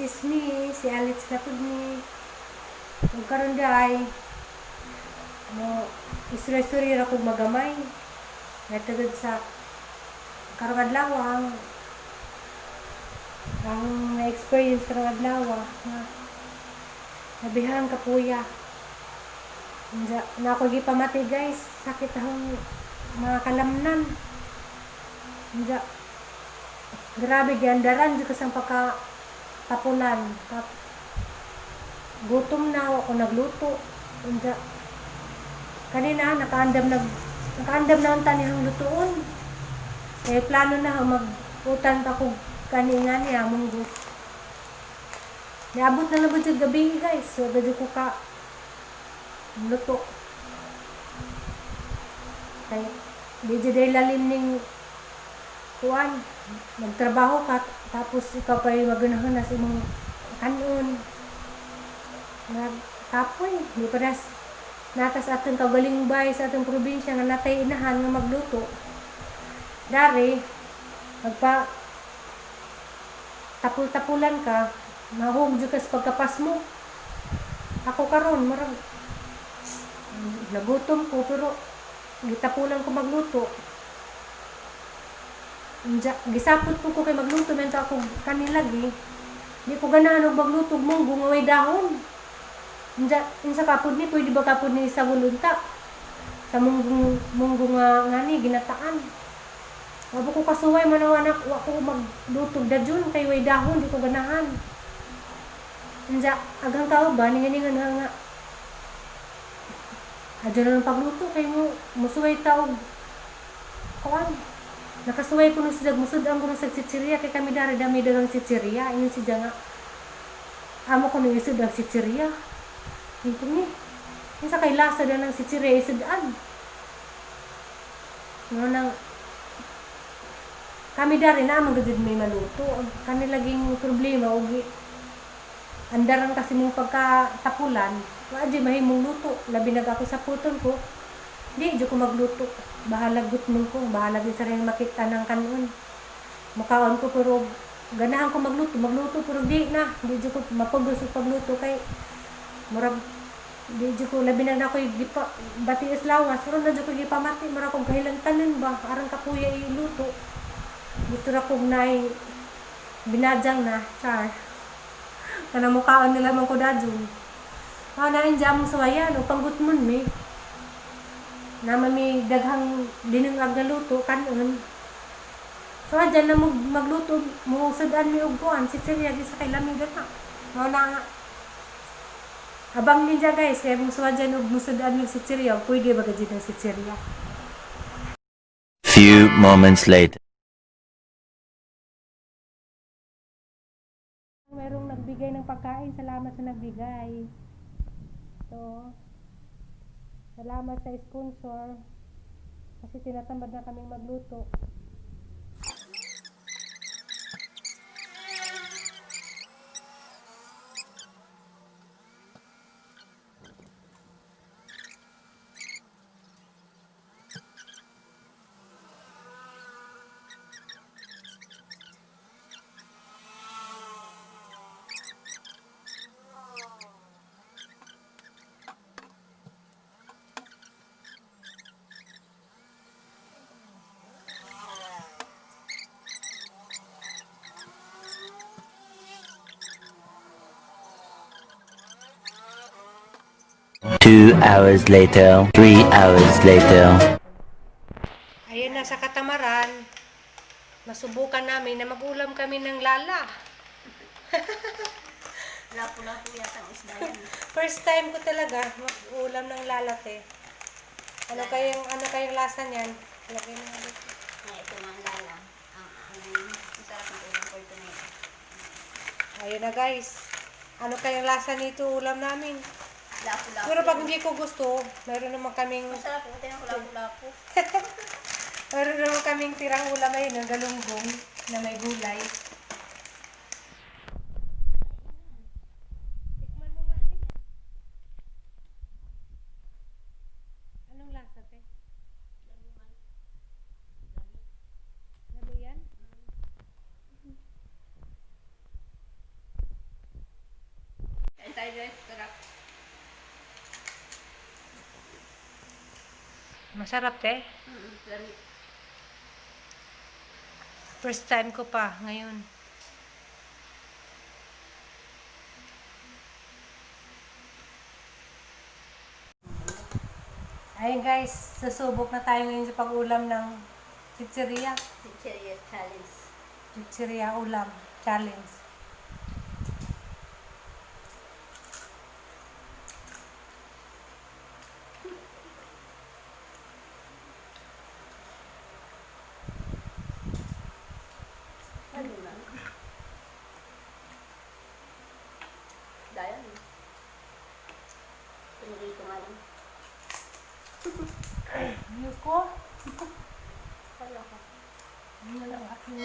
This is me, si Alex na pud ni. Ug karon day mo istorya-istorya ra kog magamay. Natugod sa karong adlaw ang na-experience karong adlaw nga nabihan kapuya. Na ako gipamati, guys, sakit akong mga kalamnan. Unja, grabe giandaran jud ko sa pagka tapulan. Gutom na ako, nagluto. Unja, kanina nakaandam na unta niyang lutuon. Eh plano na mag-utan pa ko kani nga niya munggos. Niabot na lang jud gabi, guys. So gadyo ko ka luto. Kay di jud ay lalim ning kuan, magtrabaho ka tapos ikaw pa yung magunahon na sa imong kanon. Nagkapoy, di pa nas natas atong kaugaling bay sa atong probinsya nga natay inahan nga magluto. Dari magpa tapul-tapulan ka, mahug jud ka sa pagkapasmo. Ako karon murag nagutom ko pero gitapulan ko magluto. Unja, gisapot po ko kay magluto man ako kanilagi. Di ko ganahan og magluto og munggo nga way dahon. Unja, unsa kapod ni, pwede ba kapod ni sa unta? Sa munggo munggo nga ngani ginataan. Wa ko kasuway man anak, wa ko magluto dadyon kay way dahon, di ko ganahan. Unja, agang tao ba ninganingan nga adyo na lang pagluto kay mo musuway ta og kuan. Nakasuway ko nung siya, musud-an ko nung sa chichirya kay kami dari dami dagang chichirya. Ingon siya nga amo ko nung isud ang chichirya. Ingon ni. Kinsa kay lasa na ng chichirya isud-an. No nang kami dari na man gud may maluto. Ang kanilaging problema og andaran kasi mong pagkatapulan, wa jud mahimong luto. Labi nag ako sa puton ko. Di jud ko magluto. Bahala gutmon ko, bahala gid sa rin makita ng kanon. Mukaon ko pero ganahan ko magluto, magluto pero di na, di jud ko mapugos og pagluto kay murag di jud ko, labi na ako'y gipa batiis lawas, pero na jud ko gipamati, murag kog kahilantanan ba, aron kapuya iluto. Gusto ra kog naay binadyang na, char. Kanang mukaon nila man ko dadyon. Ah, na among suwayan o panggutmon mi. Naman may daghang dinungag na luto kanon. So adyan na magluto mo sudan mi og kuan chichirya di sa kay lami gana. Mao na nga. Abang ninja, guys, kay mo suwajan og musudan mi chichirya, pwede ba gajud ang chichirya. Few moments later. Merong nagbigay ng pagkain, salamat sa nagbigay. So, salamat sa sponsor kasi tinatamad na kaming magluto. 2 hours later, 3 hours later. Ayan na sa katamaran, masubukan namin na magulam kami ng lala. Lapu-lapu yata ang isda yan. First time ko talaga magulam ng lala, te. Ano kayang lasa niyan? Lagay mo nga dito. Ay, ito nga ang lala. Ang masarap ng ulam ko ito na ito. Ayun na, guys. Ano kayang lasa nito ulam namin? Lapu-lapu. Pero pag hindi ko gusto, meron naman kaming Masarap ito yung lapu-lapu. meron naman kaming tirang ulam ayun, ng galunggong na may gulay. Tikman mo nga, te. Anong lasa, te? Lami yan? Tayo, guys. Sarap. Masarap te. Lami. First time ko pa ngayon. Ayun guys, susubok na tayo ngayon sa pag-ulam ng chichiria. Chicheria challenge. Chichiria ulam challenge. Ano na? Dahil eh. Pinirito nga lang. Ayoko. Wala ka. Ano na lang aking